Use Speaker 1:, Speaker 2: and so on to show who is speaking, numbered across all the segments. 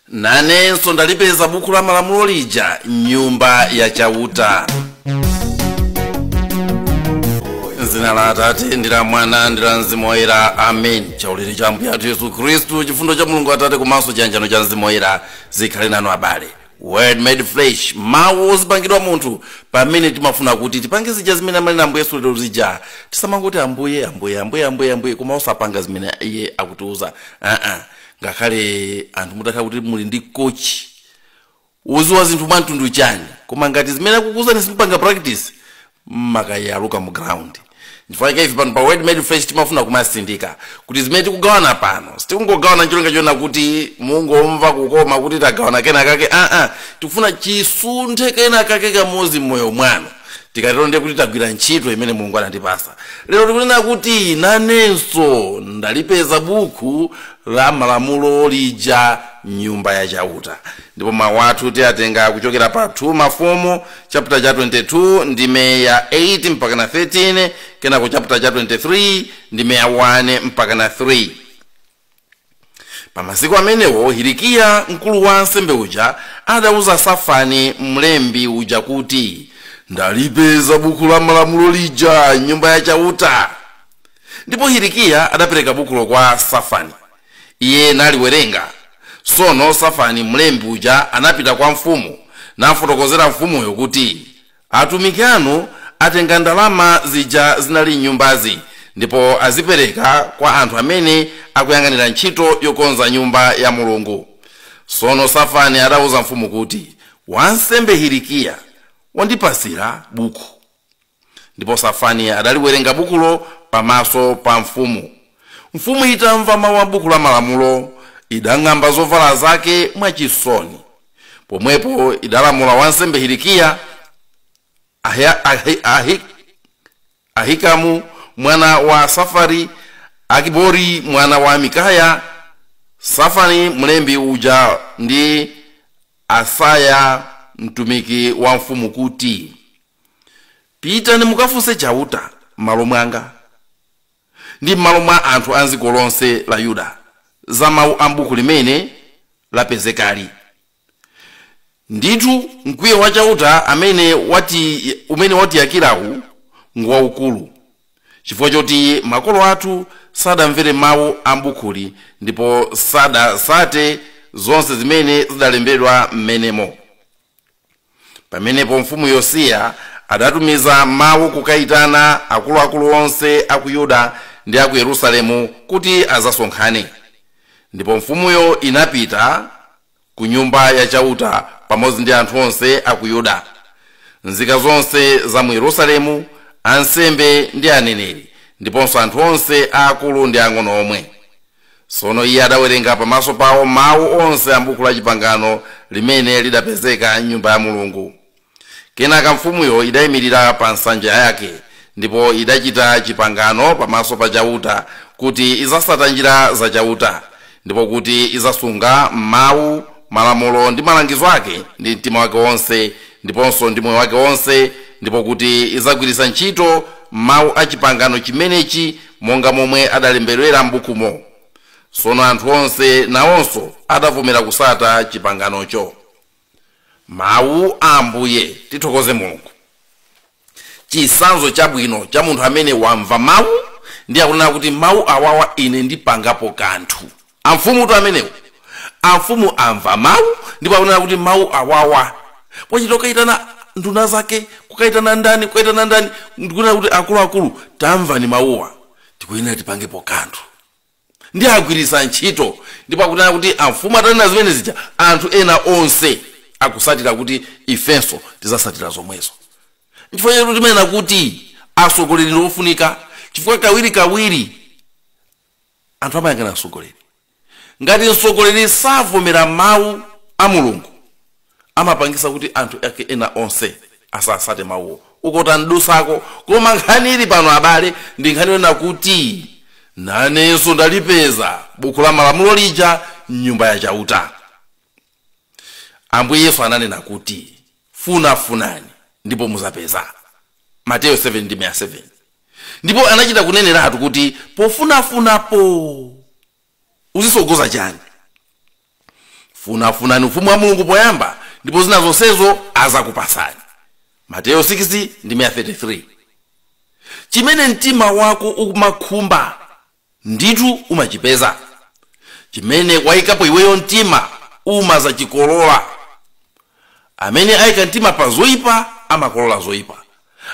Speaker 1: Nanenso ndalipeza buku la malamulo lija nyumba ya Chauta. Zina la Atate ndi la Mwana ndi la Mzimu Woyera, amen. Chaulere cha Ambuye athu Yesu Khristu, chifundo cha Mulungu Atate komanso chiyanjano cha Mzimu Woyera zikhale nanu abale. Word made flesh, mawu ozipangidwa munthu. Pamene timafuna kuti tipange zija zimene amanena Ambuye Yesu lero zija, tisamangoti Ambuye, Ambuye, Ambuye, Ambuye, Ambuye, koma osapanga zimene iye akutiuza. Ngakhale anthu mutakhala kuti muli ndi coach uziwa zinthu mwa mtundu chani, koma ngati zimene akukuuzani simpanga practice, makayaluka mu ground. Chifukwa chake ife pano pa Word Made Flesh timafuna kumasindika kuti zimene tikugawana pano sitikungogawana ncholinga chona kuti mungomva kukoma kuti tagawana kena kake. Tikufuna chisunthe kena kake kamodzi mmoyo mwanu. Tikatero ndiye kuti tagwira ntchito imene Mulungu anatipasa. Lero tikunena kuti nanenso ndalipeza buku la malamulo lija nyumba ya Chauta. Ndipo mawu athu tiyatenga kuchokera pa 2 Mafumu chapter cha 22 ndime ya 8 mpaka na 13, kenako chapter cha 23 ndime ya 1 mpaka na 3. Pamasiku amenewo Hilikiya mkulu wa ansembe uja adauza Safani mlembi uja kuti, ndalipeza buku la malamulo lija nyumba ya Chauta. Ndipo Hilikiya adapereka bukulo kwa Safani, iye naliwerenga. Sono Safani mlembi uja anapita kwa mfumu nafotokozera mfumuyo kuti, atumiki anu atenga ndalama zija zinali nyumbazi ndipo azipereka kwa anthu amene akuyang'anira ntchito yokonza nyumba ya Mulungu. Sono Safani adauza mfumu kuti, wansembe Hilikiya wandipasira buku. Ndipo Safani adaliwerenga bukulo pamaso pa mfumu. Mfumu itamva mawu a buku la malamulo idang'amba zovala zake mwachisoni. Pomwepo idalamula wansembe Hilikiya, Ahikamu mwana wa Safari, Akibori mwana wa Mikaya, Safani mlembi uja ndi Asaya mtumiki wa mfumu kuti, pitani mukafunse Chauta m'malo mwanga ndi m'malo mwa anthu a dziko lonse la Yuda za mawu a buku limene lapezekali. Ndithu mkwiyo wa Chauta umene watiyakirawu ngwaukulu, chifukwa choti makolo athu sadamvere mawu a bukhuli ndipo sadasate zonse zimene zidalembedwa m'menemo. Pamenepo mfumu Yosiya adatumiza mawu kukayitana akuluakulu onse a ku Yuda ndi a ku Yerusalemu kuti azasonkhane. Ndipo mfumuyo inapita ku nyumba ya Chauta pamodzi ndi anthu onse a ku Yuda, nzika zonse za mu Yerusalemu, ansembe ndi aneneri, ndiponso anthu onse aakulu ndi ang'ono omwe. Sono iye adawerenga pamaso pawo mawu onse a buku la chipangano limene lidapezeka m'nyumba ya Mulungu. Kenaka mfumuyo idayimirira pa nsanja yake ndipo idachita chipangano pamaso pa Chauta kuti izasata njira za Chauta, ndipo kuti izasunga mawu, malamulo ndi malangizo ake ndi mtima wake wonse ndiponso ndi moyo wake wonse, ndipo kuti izagwiritsa ntchito mawu a chipangano chimenechi monga momwe adalembedwera m'bukumo. Sono anthu onse nawonso adavomera kusata chipanganocho. Mawu a Ambuye. Tithokoze Mulungu. Chitsanzo chabwino cha munthu amene wamva mawu ndi akunena kuti mawu awawa ine ndipangapo kanthu. Amfumu tu amenewo, amfumu amva mawu ndipo akunena kuti mawu awawa wachita kukayitana nduna zake, kukayitana ndani, kukayitana ndani, ndikunena kuti akuluakulu tamvani mawuwa, tikuyenera tipangepo kanthu. Ndi agwiritsa ntchito. Ndipo akunena kuti amfumu atanena zimene zija, anthu ena onse akusatira kuti ifenso tizasatira zomwezo. Chifukwa chake timanena kuti atsogoleri ndi ofunika, chifukwa kawirikawiri anthu amayang'ana atsogoleri. Ngati mtsogoleri savomera mawu a Mulungu, amapangisa kuti anthu ake ena onse asasate mawuwo, ukota mdusako. Koma nkhani ili pano abale ndi nkhani yonena kuti nanenso ndalipeza buku la malamulo lija m'nyumba ya Chauta. Ambuye Yesu ananena kuti funafunani ndipo muzapeza, Mateyo 7 ndi 7. Ndipo anachita kuneneratu kuti pofunafunapo uzisogoza chani? Funafunani ufumu wa Mulungu poyamba, ndipo zina zonsezo azakupasani. Mateyo 6 ndi 33. Chimene mtima wako umakhumba ndithu umachipeza. Chimene wayikapo iweyo mtima umazachikolola. Amene ayika mtima pa zoyipa amakolola zoyipa,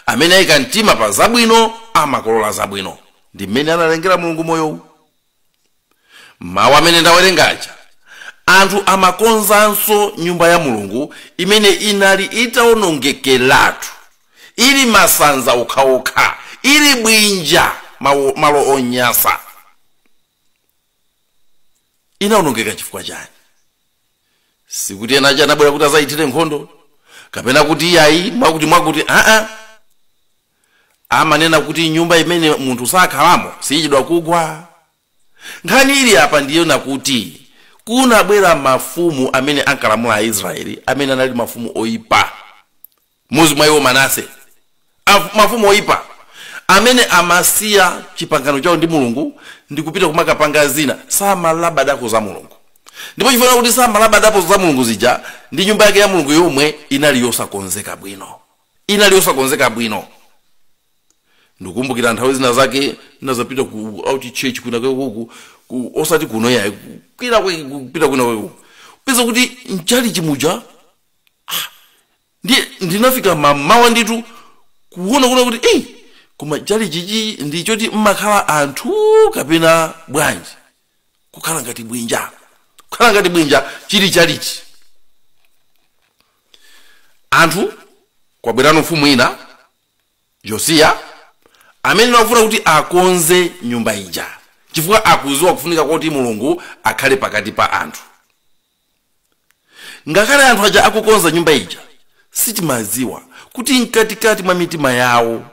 Speaker 1: amene ayika mtima pa zabwino amakolola zabwino. Ndi mmene analengera Mulungu moyowu. Mawu amene ndawerengaja, anthu amakonzanso nyumba ya Mulungu imene inali itawonongekeratu, ili masanza okhaokha, ili bwinja, malo onyasa. Inawonongeka chifukwa chani? Sikuti ena aja anabwera kuti azayithire nkhondo, kapena kuti iyayi mwakuti mwakuti. Aa, amanena kuti nyumba imene munthu sakhalamo siyichedwa kugwa. Nkhani ili apa ndiyo nakuti kunabwera mafumu amene ankalamula Aisraeli, amene anali mafumu oyipa. Mmodzi mwa iwo Manase. Mafumu oyipa amene amasiya chipangano chawo ndi Mulungu ndikupita kumakapanga zina, samalabadako za Mulungu. Ndipo chifukwa kuti samalabadapo za Mulungu zija, ndi nyumba yake ya Mulungu yomwe inali yosakonzeka bwino, inali yosakonzeka bwino. Ndikumbukira nthawi zina zake ndinazapita ku out church kuna kwekuku, osati kuno yayi, kwina kupita kuna kwekuku, peza kuti mchali chimuja, ndiye ndinafika mamawa nditu kuona kuna kuti koma chali chichi ndichoti mmakhala anthu kapena bwanji, kukhala ngati bwinja, kukhala ngati bwinja chili chalichi. Anthu kwabwerano mfumu ina Yosiya, amene akufuna kuti akonze nyumba ija, chifukwa akuziwa kufunika kuti Mulungu akhale pakati pa anthu. Ngakhale anthu aja akukonza nyumba ija, sitimaziwa kuti mkatikati mwa mitima yawo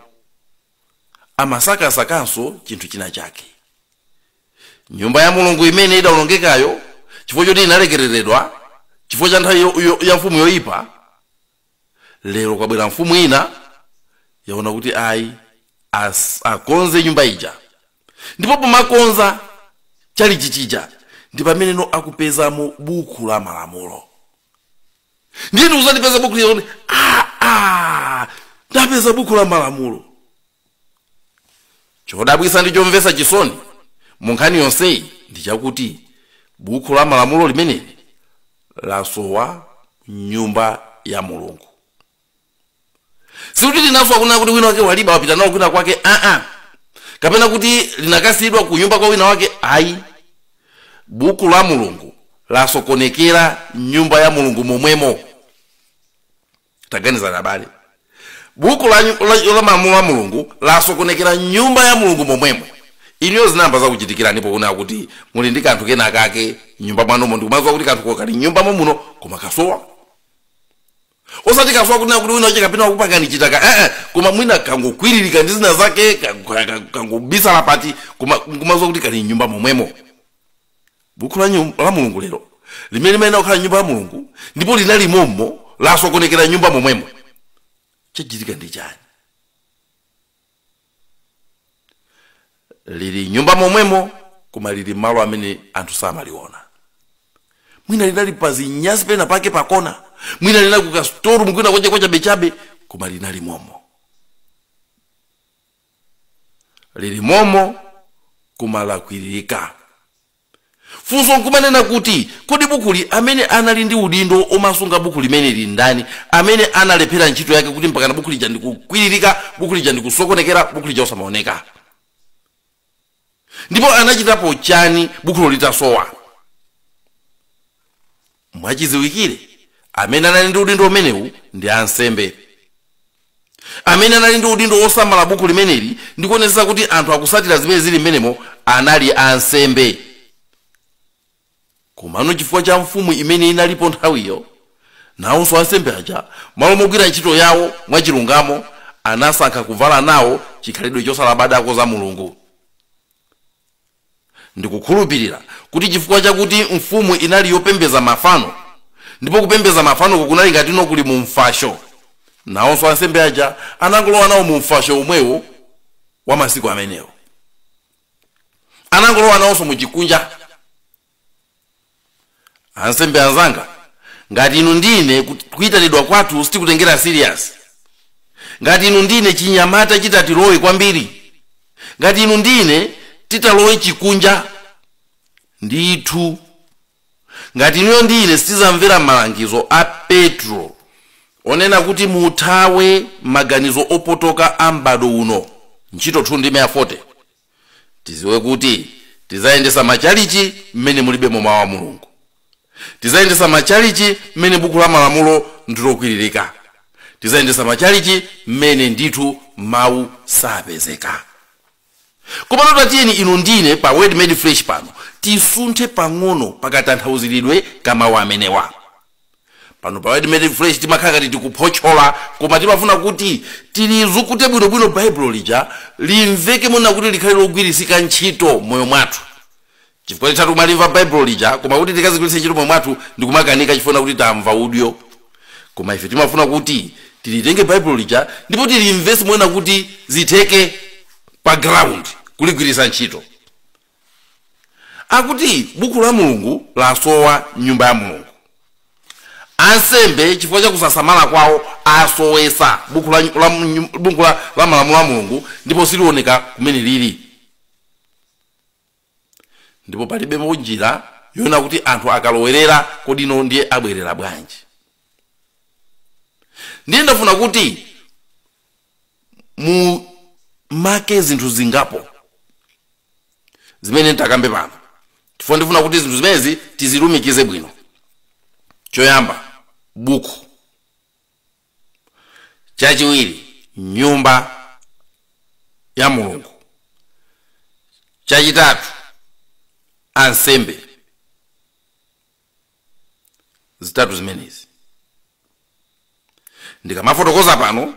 Speaker 1: amasakasakanso chinthu china chake. Nyumba ya Mulungu imene idawonongekayo chifukwa choti inalekereredwa chifukwa cha nthawi ya mfumu yoyipa, lero kwabwera mfumu ina yaona kuti ayi, akonze nyumba ija. Ndipo pomakonza chalichi chija ndi pameneno akupezamo buku la malamulo. Ndiye ndikuzandipeza buku lija kuti ndapeza buku la malamulo. Chodabwisa ndi chomvetsa chisoni mu nkhani yonseyi ndi chakuti buku la malamulo limeneli lasowa nyumba ya Mulungu. Sikuti linasowa kunena kuti wina wake waliba wapita nawo kwina kwake, kapena kuti linakasiyidwa ku nyumba kwa wina wake, ayi. Buku la Mulungu lasokonekera nyumba ya Mulungu momwemo. Taganizani abale, buku la malamulo la Mulungu lasokonekera nyumba ya Mulungu momwemo. Iniyo zinamba zakuchitikira ndipo kunena kuti muli ndi kanthu kena kake nyumba mwanomo, ndikumadziwa kuti kanthu kali nyumba momuno, koma kasowa. Osati kasowa kunena kuti wina wache kapena wakupangani chitaka, koma mwina kangokwiririka ndi zina zake, kangobisala pati, koma nkumadziwa kuti kali nyumba momwemo. Buku la Mulungu lero limene limayenera kukhala nyumba ya Mulungu ndipo linali mommo, lasokonekera nyumba momwemo. Chachitika ndi chani? Lili nyumba momwemo, koma lili malo amene anthu samaliona. Mwina linali pa zinyasi pena pake pakona, mwina linali ku kastoru mwina kwacha kwacha bechabe, koma linali momo. Lili momo koma lakwiririka. Funso nkumanena kuti kodi bukuli amene anali ndi udindo omasunga buku limene lili ndani, amene analephera ntchito yake kuti mpakana buku lija ndikukwiririka, buku lija ndikusokonekera, buku lija osamaoneka? Ndipo anachitapo chani bukulo litasowa? Mwachidziwikire amene anali ndi udindo umenewu ndi ansembe, amene anali ndi udindo osamala buku limeneli ndi kuonetsetsa kuti anthu akusatira zimene zili mmenemo anali ansembe. Komano chifukwa cha mfumu imene inalipo nthawiyo, nawonso ansembe aja malo mogwira ntchito yawo mwachilungamo anasankha kuvala nawo chikhalidwe chosalabadako za Mulungu. Ndikukhulupirira kuti chifukwa chakuti mfumu inali yopembedza mafano, ndipo kupembedza mafanoko kunali ngati ino kuli mu mfasho, nawonso ansembe aja anangolowa nawo mu mfasho omwewo wa masiku amenewo, anangolowa nawonso mu chikunja. Ansembe anzanga, ngati inu ndine kuyitanidwa kwathu sitikutengera serious, ngati inu ndine chinyamata chitatilowe kwambiri, ngati inu ndine titalowe chikunja ndithu, ngati inuyo ndine sitizamvera malangizo a Petro onena kuti muthawe maganizo opotoka a m'bado uno, ntchito 2 ndime ya 40, tiziwe kuti tizayendesa machalichi mmene mulibe mawu a Mulungu, tizayendesa machalichi mmene buku la malamulo ndilokwiririka, tizayendesa machalichi mmene ndithu mawu sapezeka. Komano tatiyeni inu ndine pa Word Made Flesh pano tisunthe pang'ono pakatanthauziridwe kamawu amenewa. Pano pa Word Made Flesh timakhala ngati tikuphotchola, koma timafuna kuti tilizukute bwinobwino Baibulo lija limveke mona kuti likhale logwirisika ntchito moyo mwathu, chifukwa titatu kumalimva Baibulo lija koma kuti tikazigwiritse ntchito moyo mwathu ndikumakanika chifukwa kuti tamva udyo. Koma ife timafuna kuti tilitenge Baibulo lija ndipo tilimvese mwena kuti zitheke pa ground kuligwiritsa ntchito. Akuti buku la Mulungu lasowa nyumba ya Mulungu. Ansembe chifukwa cha kusasamala kwawo asowesa buku la malamulo a Mulungu, ndipo silioneka kumene lili, ndipo palibe njira yona kuti anthu akalowerera kodino ndiye abwerera bwanji. Ndiye ndafuna kuti mu make zinthu zingapo zimene ntakambe pano, chifukwa ndifuna kuti zinthu zimenezi tizilumikize bwino. Choyamba, buku. Chachiwiri, nyumba ya Mulungu. Chachitatu, ansembe. Zitatu zimenezi ndikamafotokoza pano,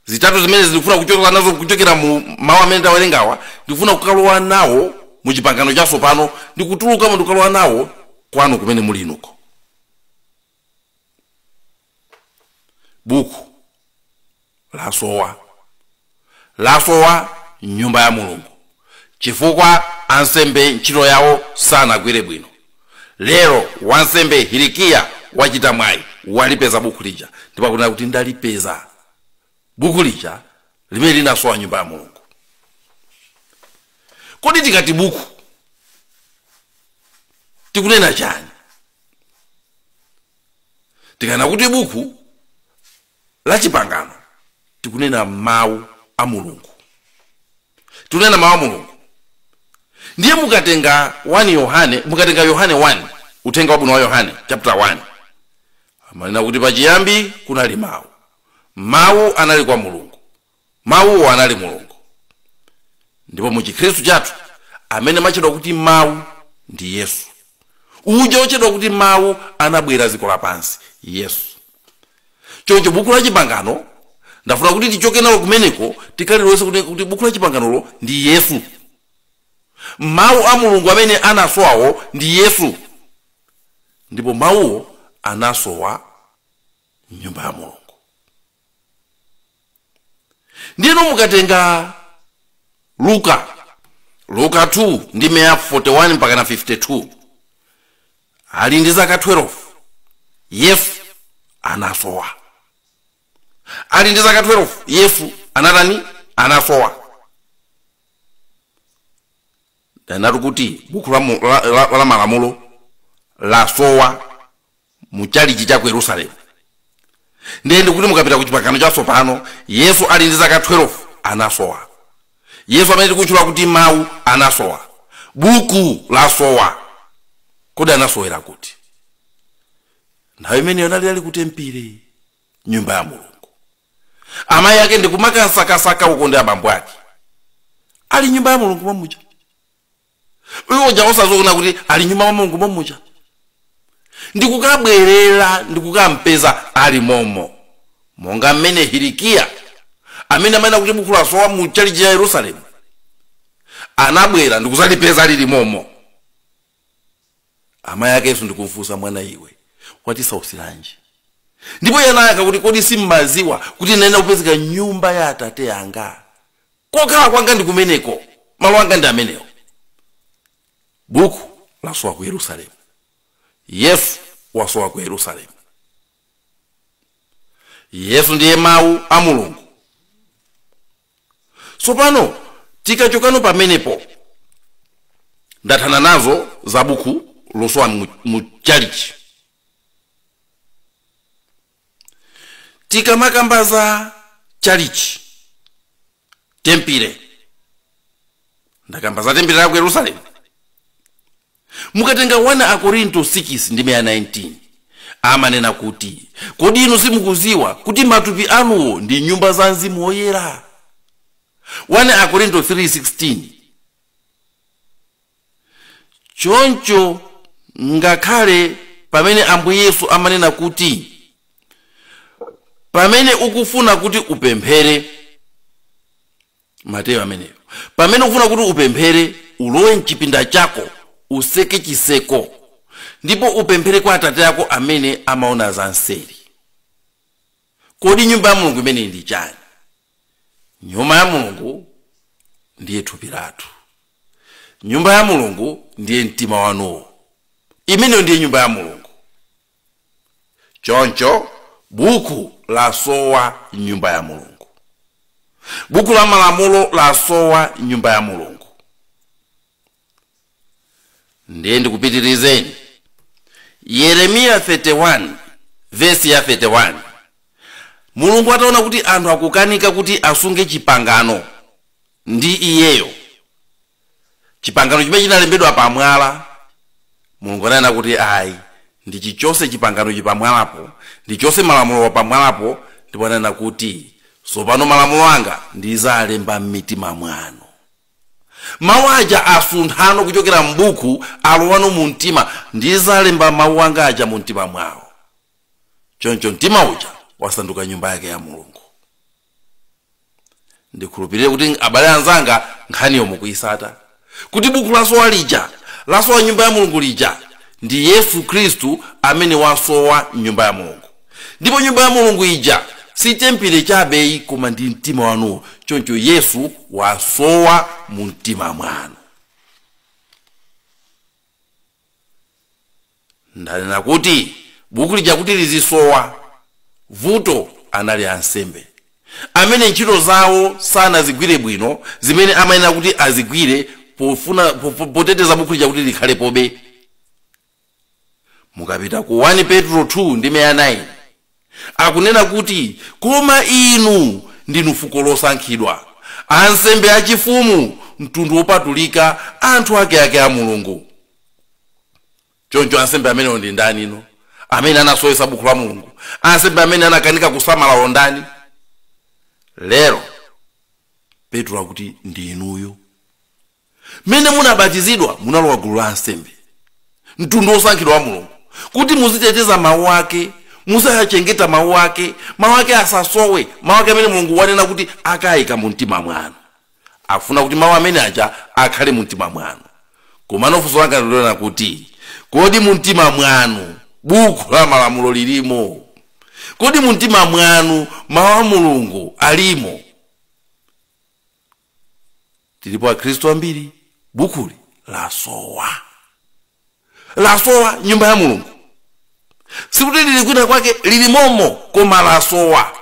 Speaker 1: zitatu zimenezi ndikufuna kuchokera nazo, kuchokera mu mawu amene tawerengawa, ndikufuna kukalowa nawo mu chipangano chatsopano, ndikutulukamo ndikukalowa nawo kwanu kumene muli inuko. Buku lasowa, lasowa nyumba ya Mulungu chifukwa ansembe ntchito yawo sanagwire bwino. Lero wansembe Hilikiya wachita mwayi, walipeza buku lija, ndipo akunena kuti ndalipeza buku lija limene linasowa nyumba ya Mulungu. Kodi tikati buku tikunena chani? Tikanena kuti buku la chipangano tikunena mawu a Mulungu, tikunena mawu a Mulungu. Ndiye mukatenga 1 Yohane, mukatenga Yohane 1, uthenga wabwino wa Yohane chapter 1, amanena kuti pachiyambi kunali mawu, mawu anali kwa Mulungu, mawuwo anali Mulungu. Ndipo mu Chikhristu chathu amene amachedwa kuti mawu ndi Yesu. Uja ochedwa kuti mawu anabwera dziko lapansi, Yesu. Choncho buku la chipangano ndafuna kuti tichoke nalo kumeneko, tikalilowese kuti buku la chipanganolo ndi Yesu. Mawu a Mulungu amene anasowawo ndi Yesu, ndipo mawuwo anasowa nyumba ya Mulungu. Ndiyeno mukatenga Luka 2 ndi 41 mpaka na 52, ali ndi zaka 12 Yesu anasowa. Ali ndi zaka 12 Yesu anatani? Anasowa. Ndanatu kuti buku la malamulo lasowa mu chalichi cha ku Yerusalemu. Ndiye ndikuti mukapita ku chipangano chatsopano, Yesu ali ndi zaka 12 anasowa. Yesu amene tikutchula kuti mawu anasowa. Buku lasowa. Kodi anasowera kuti? Nthawi imeneyo anali ali kutempere, nyumba ya Mulungu. Amayi ake ndikumakasakasaka uko ndi abambo ake, ali nyumba ya Mulungu mwamuja. Iwo ja osazoona kuti ali nyumba ya Mulungu mwamuja, ndikukabwerera ndikukampeza ali momo, monga mmene Hilikiya amene amanena kuti buku lasowa mu chalichi cha Yerusalemu anabwera ndikuzalipeza lili momo. Amayi ake Yesu ndikumfunsa, mwana iwe watisausiranji? Ndipo iye anayankha kuti kodi simmaziwa kuti ndinena kupezeka nyumba ya atate anga? Kokhala kwanga ndi kumeneko, malo anga ndi amenewo. Buku lasowa ku Yerusalemu, Yesu wasowa ku Yerusalemu. Yesu ndiye mawu a Mulungu. Tsopano tikachokano pamenepo, ndathana nazo za buku losowa mu chalichi. Tikamakamba za chalichi, tempile, ndakamba za tempile la ku Yerusalemu. Mukatenga 1 Akorinto 6 ndime ya 19, amanena kuti kodi inu simukuziwa kuti matupi anuwo ndi nyumba za Mzimu Woyera? 1 Akorinto 3:16, choncho ngakhale pamene Ambuye Yesu amanena kuti pamene ukufuna kuti upemphere, Mateyo ameneyo, pamene ukufuna kuti upemphere ulowe mchipinda chako useke chiseko ndipo upemphere kwa Atate ako amene amaona za nseri. Kodi nyumba ya Mulungu imene ndi chani? Nyumba ya Mulungu ndiye thupi lathu. Nyumba ya Mulungu ndiye mtima wanuwo. Imeneyo ndiye nyumba ya Mulungu. Choncho buku lasowa nyumba ya Mulungu, buku la malamulo lasowa nyumba ya Mulungu. Ndiye ndikupitirizeni Yeremiya 31 vesi ya 31. Mulungu ataona kuti anthu akukanika kuti asunge chipangano ndi iyeyo, chipangano chimene chinalembedwa pamwala, Mulungu ananena kuti ayi, ndichichose chipangano chipamwalapo, ndichose malamulo pamwalapo. Ndipo ananena kuti tsopano malamulo anga ndizalemba m'mitima mwanu. Mawu aja asunthano kuchokera m'buku alowano mu mtima, ndizalemba mawu anga aja mu mtima mwawo. Choncho mtima uja wasanduka nyumba yake ya Mulungu. Ndikhulupirire kuti abale anzanga nkhaniyo mukuyisata, kuti buku lasowa lija, lasowa nyumba ya Mulungu lija, ndi Yesu Khristu amene wasowa nyumba ya Mulungu. Ndipo nyumba ya Mulungu ija si tempile chabeyi, koma ndi mtima wanuwo. Choncho Yesu wasowa mu mtima mwanu. Ndanena kuti buku lija kuti lizisowa, vuto anali ansembe amene ntchito zawo sanazigwire bwino, zimene amayenera kuti azigwire pofuna poteteza buku lija kuti likhale pobe. Mukapita ku 1 Petro 2 ndime ya 9, akunena kuti koma inu ndinu fuko losankhidwa, ansembe achifumu, mtundu wopatulika, anthu akeake a Mulungu. Choncho ansembe amenewo ndi ndani ino amene anasowesa buku la Mulungu? Ansembe amene anakanika kusamala ndani? Lero Petro akuti ndi inuyo mmene munabatizidwa, munalowa gulu la ansembe, mtundu wosankhidwa wa Mulungu, kuti muziteteza mawu ake, muzayachengeta mawu ake, mawu ake asasowe, mawu ake amene Mulungu wanena kuti akayika mu mtima mwanu. Akufuna kuti mawu amene aja akhale mu mtima mwanu. Koma funso langa ndilonena kuti kodi mu mtima mwanu buku la malamulo lilimo? Kodi mu mtima mwanu mawu a Mulungu alimo? Tilipo akhristu ambiri bukuli lasowa, lasowa nyumba ya Mulungu. Sikuti lili kwina kwake, lili momo, koma lasowa.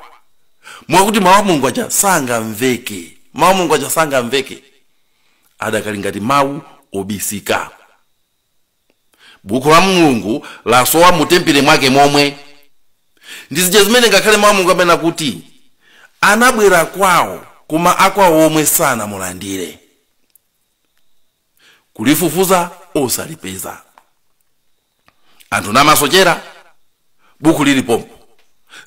Speaker 1: Mwakuti mawu a Mulungu aja sangamveke, mawu a Mulungu aja sangamveke, adakali ngati mawu obisika. Buku la Mulungu lasowa mu tempile mwake momwe. Ndi zija zimene ngakhale mawu a Mulungu amene akuti anabwera kwawo, koma akwawo omwe sanamulandire, kulifufuza osalipeza. Anthu namasochera, buku lili pompo.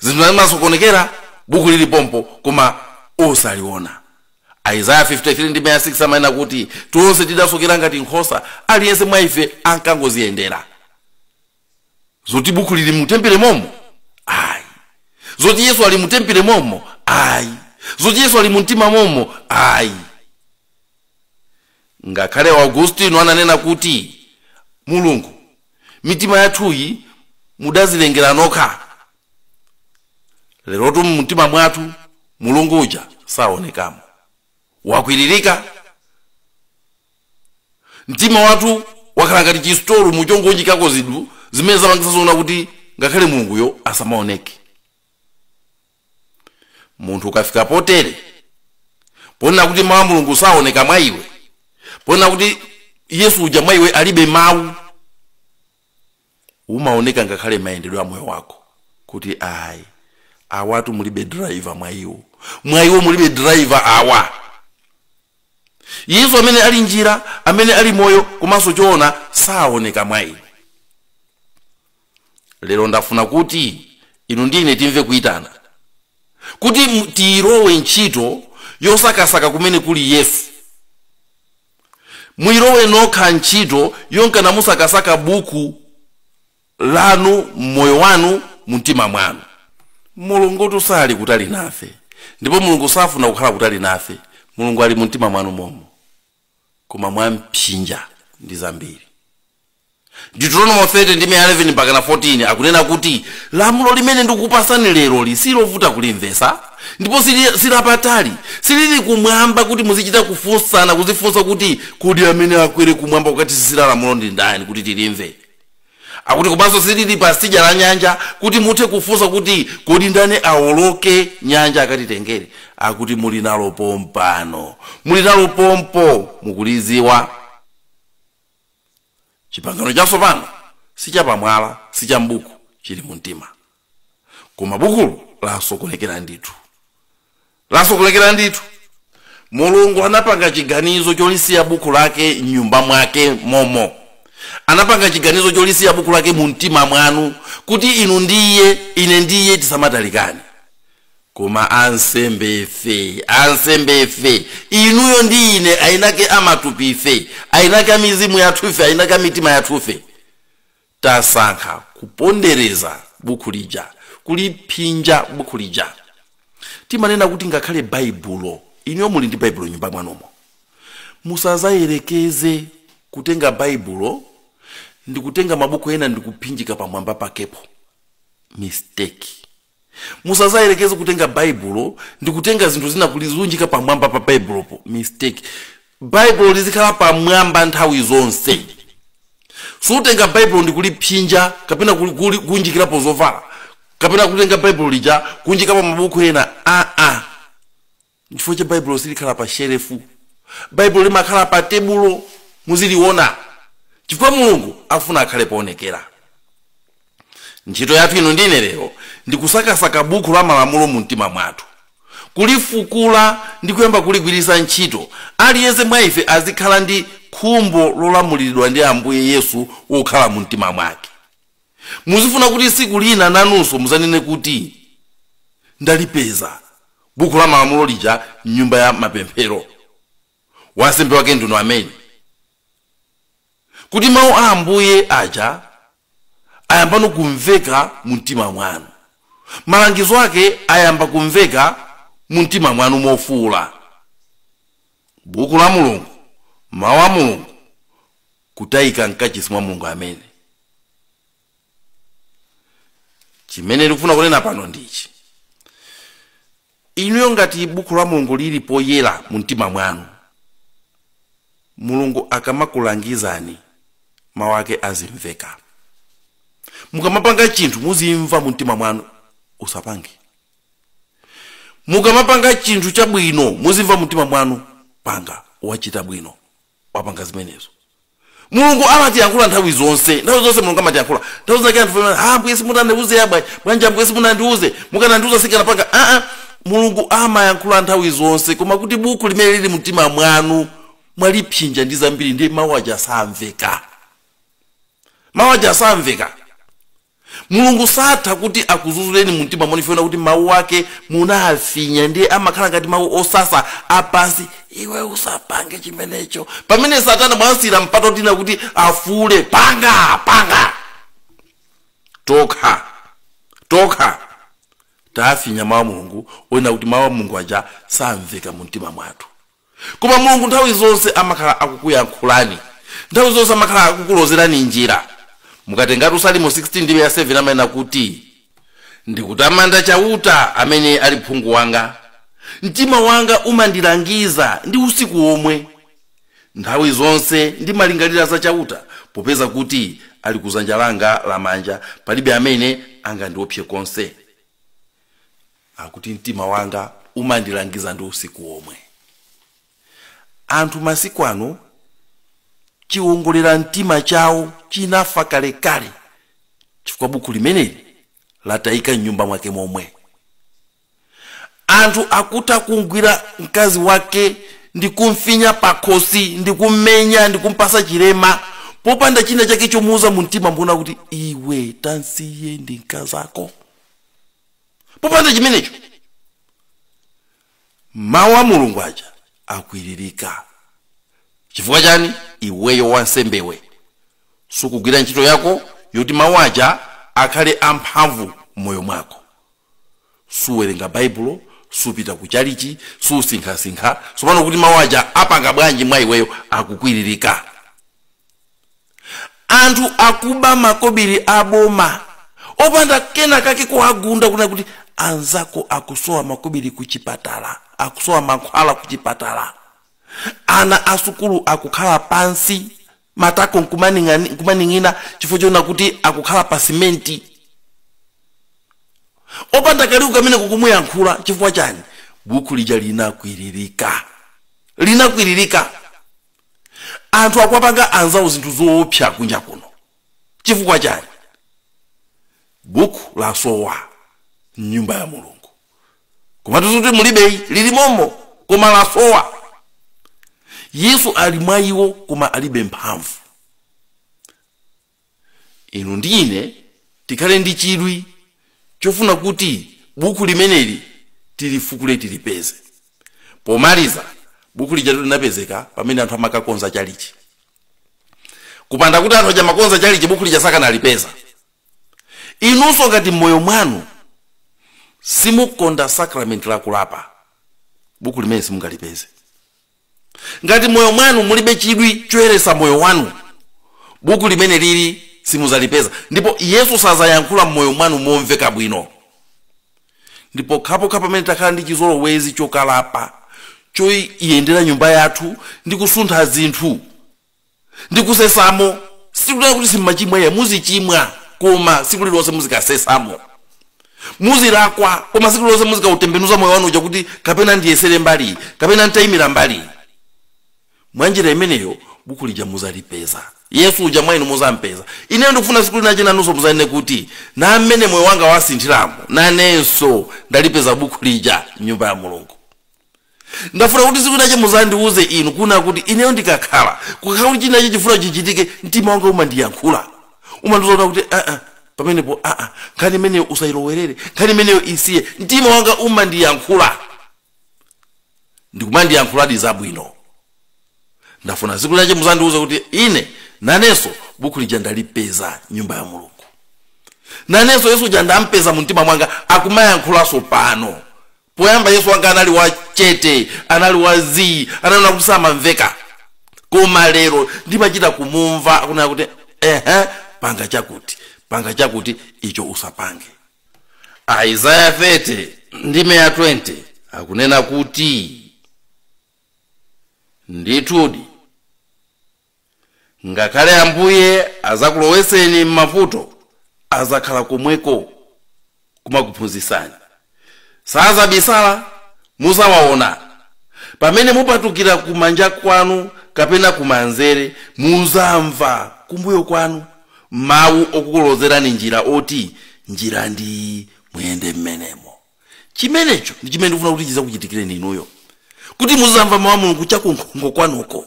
Speaker 1: Zinthu namasokonekera, buku lili pompo, koma osaliona. Isaiah 53 ndi 6 amanena kuti tonse tidasokera ngati nkhosa, aliyense mwa ife ankangoziyendera. Zoti buku lili mu tempile momo? Ayi. Zoti Yesu ali mu tempile momo? Ayi. Zoti Yesu ali mu mtima momo? Ayi. Ngakhale Augustino ananena kuti Mulungu, mitima yathuyi mudazilengera nokha, lerotu mumtima mwathu Mulungu uja saonekamo, wakwiririka. Mtima wathu wakhala ngati chisitolo muchongonjikako zinthu zimene zapangisa zoona kuti ngakhale Mulunguyo asamaoneke. Munthu ukafika potere ponena kuti mawu a Mulungu saoneka mwa iwe, ponena kuti Yesu uja mwa iwe alibe mawu, umaoneka ngakhale mayendedwe a moyo wako kuti ayi, awatu mulibe driver mwa iwo, mwa iwo mulibe driver awa. Yesu amene ali njira, amene ali moyo komanso choona saoneka mwa inu. Lero ndafuna kuti inu ndine timve kuyitana kuti tiyilowe ntchito yosakasaka kumene kuli Yesu. Muyilowe nokha ntchito yonkana musakasaka buku lanu mmoyo wanu mumtima mwanu. Mulungu sali kutali nafe, ndipo Mulungu safuna kukhala kutali nafe. Mulungu ali mumtima mwanu momo, koma mwampsinja ndi zambiri. Deuteronomy 30 ndi 11 mpaka na 14 akunena kuti lamulo limene ndikukupasani leroli silovuta kulimvesa, ndipo silapatali, silili kumwamba kuti muzichita kufunsana, kuzifunsa kuti kodi amene akwere kumwamba kukatisisira lamulo ndi ndani kuti tilimve. Akuti komanso silili pa sidya la nyanja kuti muthe kufunsa kuti kodi ndani awoloke nyanja akatitengere. Akuti muli nalo pompano, muli nalo pompo, mukuliziwa. Chipangano chatsopano sichapamwala, sichambuku, chili mumtima, koma bukulo lasokonekera ndithu, lasokonekera ndithu. Mulungu anapanga chiganizo cholisiya buku lake m'nyumba mwake momo, anapanga chiganizo cholisiya buku lake mu mtima mwanu kuti inu ndiye, ine ndiye tisamatalikane. Koma ansembefe, ansembefe, inuyo ndi ine, ainake amatupife, ainake amizimu yathufe, ainake amitima yathufe, tasankha kupondereza buku lija, kuliphinja buku lija. Timanena kuti ngakhale Baibulo, inuyo muli ndi Baibulo nyumba mwanumo, musazayerekeze kutenga Baibulo ndi kutenga mabuku ena ndi kuphinjika pamwamba pakepo. Mistake. Musazayerekeze kutenga Baibulo ndi kutenga zinthu zina kulizunjika pamwamba pa Baibulopo. Mistake. Baibulo lizikhala pamwamba nthawi zonse. Sutenga Baibulo ndi kuliphinja kapena kunjikirapo zovala, kapena kutenga Baibulo lija kunjikapo mabuku ena. Aa, chifukwa cha Baibulo silikhala pa sherefu, Baibulo limakhala pa tebulo, muziliona, chifukwa Mulungu afuna akhale poonekera. Ntchito yathu ino ndine lero ndikusakasaka buku la malamulo mu mtima mwathu, kulifukula ndi kuyamba kuligwiritsa ntchito. Aliyense mwa ife azikhala ndi khumbo lolamuliridwa ndi Ambuye Yesu wokhala mu mtima mwake. Muzifuna kuti tsiku lina nanunso muzanene kuti ndalipeza buku la malamulo lija m'nyumba ya mapemphero, wansembe wake ndinu amene, kuti mawu a Ambuye aja ayambano kumveka mu mtima mwanu, malangizo ake ayamba kumveka mu mtima mwanu mofuula. Buku la Mulungu, mawu a Mulungu, kutayika mkachisi mwa Mulungu amene. Chimene ndikufuna kunena pano ndichi: inuyo ngati buku la Mulungu lili poyera mu mtima mwanu, Mulungu akamakulangizani mawu ake azimveka. Mukamapanga chinthu muzimva mu mtima mwanu, usapange. Mukamapanga chinthu chabwino muzimva mu mtima mwanu, panga, wachita bwino, wapanga zimenezo. Mulungu amatiyankhula nthawi zonse, nthawi zonse Mulungu amatiyankhula. Nthawi zake anthu amati, ah, Ambuye simunandiuze abwa, bwanji Ambuye simunandiuze, mukanandiuza sikanapanga. Aa, Mulungu amayankhula nthawi zonse, koma kuti buku limene lili mtima mwanu mwalipsinja ndi zambiri, ndi mawu aja samveka, mawu aja samveka. Mulungu satha kuti akuzuzuleni mu mtima mwanu ifuna kuti mawu ake munafinya, ndiye amakhala ngati mawu osasa apansi, iwe usapange chimenecho. Pamene Satana mwansira mpato tina kuti afule, panga panga, tokha tokha tafinya mawu a Mulungu, oyena kuti mawu a Mulungu aja samveka mu mtima mwathu. Koma Mulungu nthawi zonse amakhala akukuyankhulani, nthawi zonse amakhala akukulozerani njira. Mukatengatu Salimo 16 ndi 7 amanena kuti, ndikutamanda Chauta amene ali phungu wanga, mtima wanga umandilangiza ndi usiku omwe. Nthawi zonse ndimalingalira za Chauta, popeza kuti ali kuzanja langa lamanja, palibe amene angandiopse konse. Akuti mtima wanga umandilangiza ndi usiku omwe. Anthu masiku ano chiwongolera mtima chawo chinafa kalekale, chifukwa buku limeneli latayika mnyumba mwake momwe. Anthu akuta kungwira mkazi wake ndi kumfinya pakhosi ndi kummenya ndi kumpasa chilema, popanda china chake chomuuza mu mtima mbona kuti iwe tansiye ndi mkazako, popanda chimenecho mawu a Mulungu aja akwiririka. Chifukwa chani? Iweyo wansembewe sukugwira ntchito yako yoti mawu aja akhale amphamvu m'moyo mwako. Suwerenga Baibulo, supita kuchalichi, susinkhasinkha sopano kuti mawu aja apanga bwanji mwa iweyo, akukwiririka. Anthu akuba makobiri aboma opanda kena kake kuagunda, kuna kuti anzako akusowa makobiri kuchipatala, akusowa mankhwala kuchipatala, ana asukulu akukhala pansi matako nkumaning'ina chifukwa choona kuti akukhala pa simenti, opanda kaliwu kamene kukumuyankhula. Chifukwa chani? Buku lija linakwiririka, linakwiririka. Anthu akuwapanga anzawo zinthu zoopsa kunja kuno. Chifukwa chani? Buku lasowa mnyumba ya Mulungu. Koma tikuti mulibeyi, lili momo koma lasowa. Yesu ali mwa iwo koma alibe mphamvu. Inu ndi ine tikhale ndi chidwi chofuna kuti buku limeneli tilifukule, tilipeze. Pomaliza, buku lija linapezeka pamene anthu amakakonza chalichi. Kupanda kuti anthu aja amakonza chalichi, buku lija sakanalipeza. Inunso ngati m'moyo mwanu simukonda sakramenti lakulapa, buku limene simungalipeze. Ngati moyo mwanu mulibe chidwi choyeresa moyo wanu, buku limene lili simuzalipeza, ndipo Yesu sazayankhula m'moyo mwanu momveka bwino. Ndipo khapokha pamene takhala ndi chizolowezi chokalapa, choyendera nyumba yathu ndi kusuntha zinthu ndi kusesamo, sikunena kuti simmachimwa iye, muzichimwa, koma siku lililonse muzikasesamo, muzilakwa, koma siku lililonse muzikautembenuza moyo wanu uja kuti kapena ndiyesere mbali, kapena ntayimira mbali. Mwanjira imeneyo buku lija muzalipeza, Yesu uja mwa inu muzampeza. Ineyo ndikufuna siku linache nanunso muzanene kuti na mmene moyo wanga wasinthiramo, nanenso ndalipeza buku lija mnyumba ya Mulungu. Ndafuna kuti siku linache muzandiuze inu kuna kuti ineyo ndikakhala kukhala kuti chinache chifuna chichitike, mtima wanga umandiyankhula, umandiuza kuti pamenepo nkhani imeneyo usayilowerere, nkhani imeneyo isiye. Mtima wanga umandiyankhula, ndikumandiyankhuladi zabwino. Ndafuna siku linache muzandiuze kuti ine nanenso buku lija ndalipeza nyumba ya Mulungu, nanenso Yesu uja ndampeza mu mtima mwanga akumayankhulanso pano. Poyamba Yesu wanga anali wachete, anali wazii, anali kuti samamveka, koma lero ndimachita kumumva akunena kuti ehe, panga chakuti, panga chakuti, icho usapange. Isaya 30 ndime ya 20 akunena kuti ndithudi ngakhale Ambuye azakuloweseni m'mavuto, azakhala komweko kumakuphunzitsani, sazabisala, muzawaona. Pamene mupatukira kumanja kwanu kapena kumanzere, muzamva kumbuyo kwanu mawu okukulozerani njira oti njira ndi muyende mmenemo. Chimenecho ndi chimene ndikufuna kuti chizakuchitikireni inuyo, kuti muzamva mawu a Mulungu chakunkhongo kwanuko,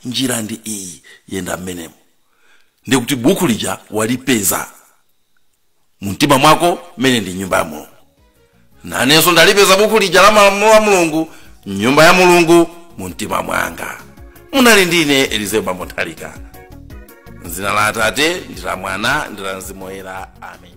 Speaker 1: njira ndi iyi, yenda mmenemo. Ndikuti buku lija walipeza mumtima mwako mmene ndi nyumba ya Mulungu. Nanenso ndalipeza buku lija la malamulo a Mulungu nyumba ya Mulungu mumtima mwanga. Munali ndine Elizeo Bambo Nthalika. M'dzina la Atate ndi la Mwana ndi la Mzimu Woyera, amen.